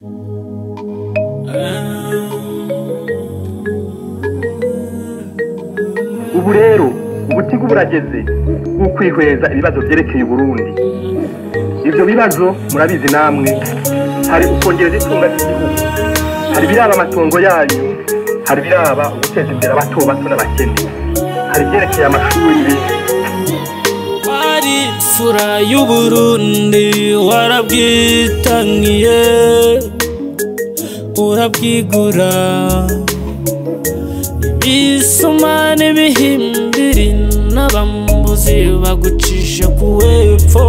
Ubu rero ubutigu burageze bw'ukwihweza ibibazo vyerekeye Burundi. Ivyo bibazo murabizi namwe, hari ukongereza itunga ry'igihugu, hari biraba amatongo yanyu, hari biraba uguteza imbere abato bato n'abakene, hari ivyerekeye amashuri n'ibindi. Wari imfura y'Uburundi, warabwitangiye urabwigura, ibisuma n'ibihimbiri n'abambuzi bagucisha ku wepfo.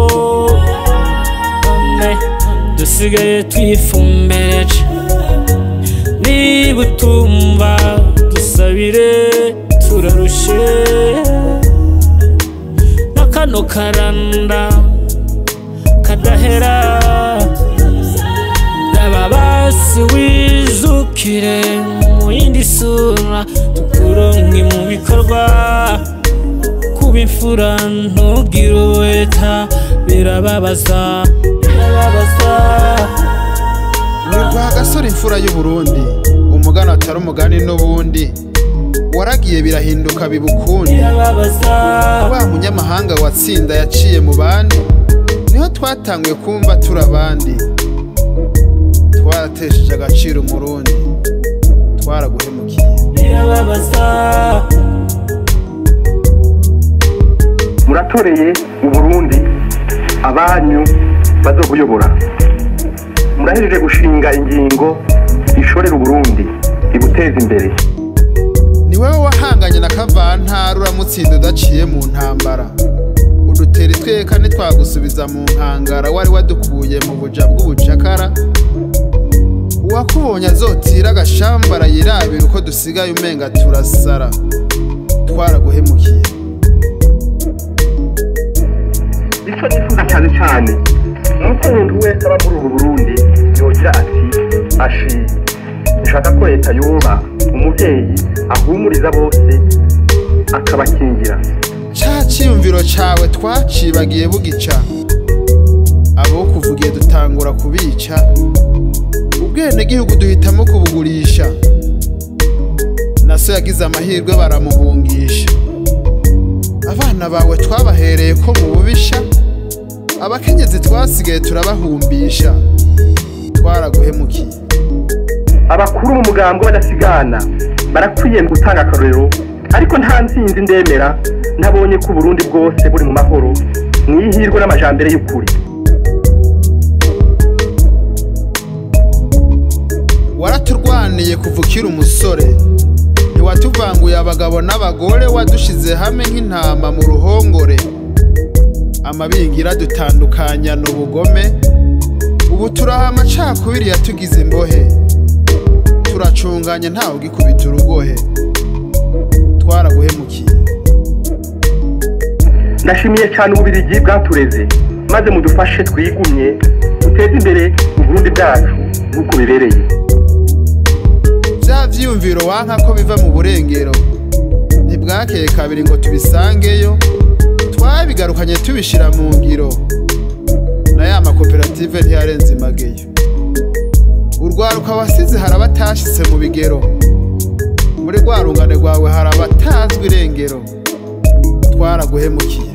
None dusigaye twifumbereje, niba utumva dusabire turarushe, na kano karanda kadahera. Basi wizukire mu yindi sura, tukuronke mu bikorwa. Kuba imfura ntugire uweta, birababaza, birababaza. Ni Rwagasore imfura y'Uburundi, umugani atari umugani n'ubundi, waragiye birahinduka bibukundi. Birababaza. Wa munyamahanga watsinda yaciye mu bandi, niho twatanguye kumva turi abandi. Twaratesheje agaciro Umurundi, twaraguhemukiye. Birababaza. Muratoreye Uburundi abanyu bazobuyobora, murahejeje gushinga ingingo ishorera Uburundi ibuteza imbere. Ni wewe wahanganye na Kavantara uramutsinda udaciye mu ntambara, udutera itweka ntitwagusubiza mu nkangara, wari wadukuye mu buja bw'ubucakara. Uwakubonye azotira agashambara yirabira uko dusigaye umenga turasara, twaraguhemukiye. Ico nifuza cyane cyane nuko umuntu wese aba muri ubu Burundi yogira ati ashi nshaka ko leta yoba umuvyeyi ahumuriza bose akabakingira. Ca ciyumviro cawe twacibagiye bugica, abo kuvugiye dutangura kubica, ubwenegihugu duhitamo kubugurisha, na so yagize amahirwe baramuhungisha. Abana bawe twabahereye ko mu bubisha, abakenyezi twasigaye turabahumbisha, twaraguhemukiye. Abakuru mu mugambwe badasigana barakwiye gutanga akarorero, ariko nta ntsinzi ndemera ntabonye ko Uburundi bwose buri mu mahoro, mwihirwe n'amajambere y'ukuri. Waraturwaniye kuva ukiri umusore, ntiwatuvanguye abagabo n'abagore, wadushize hamwe nk'intama mu ruhongore. Amabingira dutandukanya n'ubugome, ubu turaha amacakubiri yatugize imbohe, turacunganye ntawe ugikubita urugohe, twaraguhemukiye. Ndashimiye cyane Ububirigi bwatureze, maze mudufashe twigumye duteze imbere Uburundi bwacu nk'uko bibereye. Vya vyiyumviro wanka ko biva mu burengero, ntibwakeye kabiri ngo tubisangeyo, twabigarukanye tubishira mu ngiro, na ya makoperative ntiyarenze imageyo. Urwaruka wasize hari abatashitse mu bigero, muri rwa rungane rwawe hari abatazwi irengero, twaraguhemukiye.